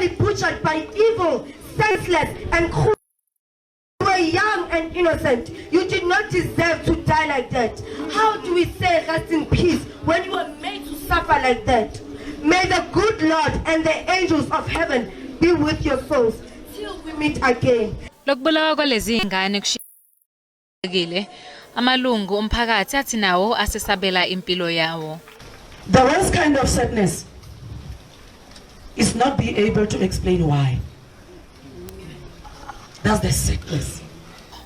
brutally butchered by evil, senseless, and cruel. You were young and innocent. You did not deserve to die like that. How do we say rest in peace when you were made to suffer like that? May the good Lord and the angels of heaven be with your souls till we meet again. Lokubulawa kwalezi ingane kushiyekile amalungu omphakathi athi nawo asesabela impilo yawo. The worst kind of sadness is not being able to explain why. That's the sickness.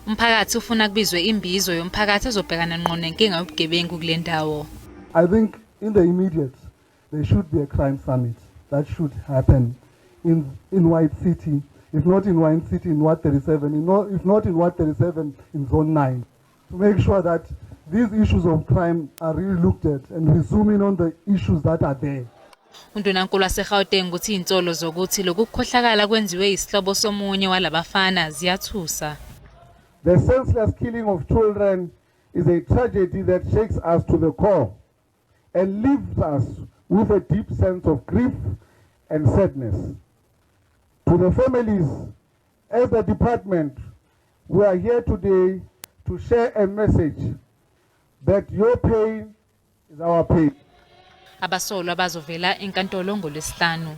Umphakathi ufuna kubizwe imbizo yomphakathi ezobhekana ngqo nenkinga yobugebengu kule ndawo. I think in the immediate there should be a crime summit that should happen in White City, if not in White City, in Ward 37, if not in Ward 37, in Zone 9, to make sure that these issues of crime are really looked at and we zoom in on the issues that are there. Undunankulu waseGauteng uthi intsolo zokuthi lokukhohlakala kwenziwe isihlobo somunye walabafana ziyathusa. The senseless killing of children is a tragedy that shakes us to the core and leaves us with a deep sense of grief and sadness. To the families, as the department, we are here today to share a message that your pain is our pain. Abasolwa bazovela enkantolo ngoLwesihlanu.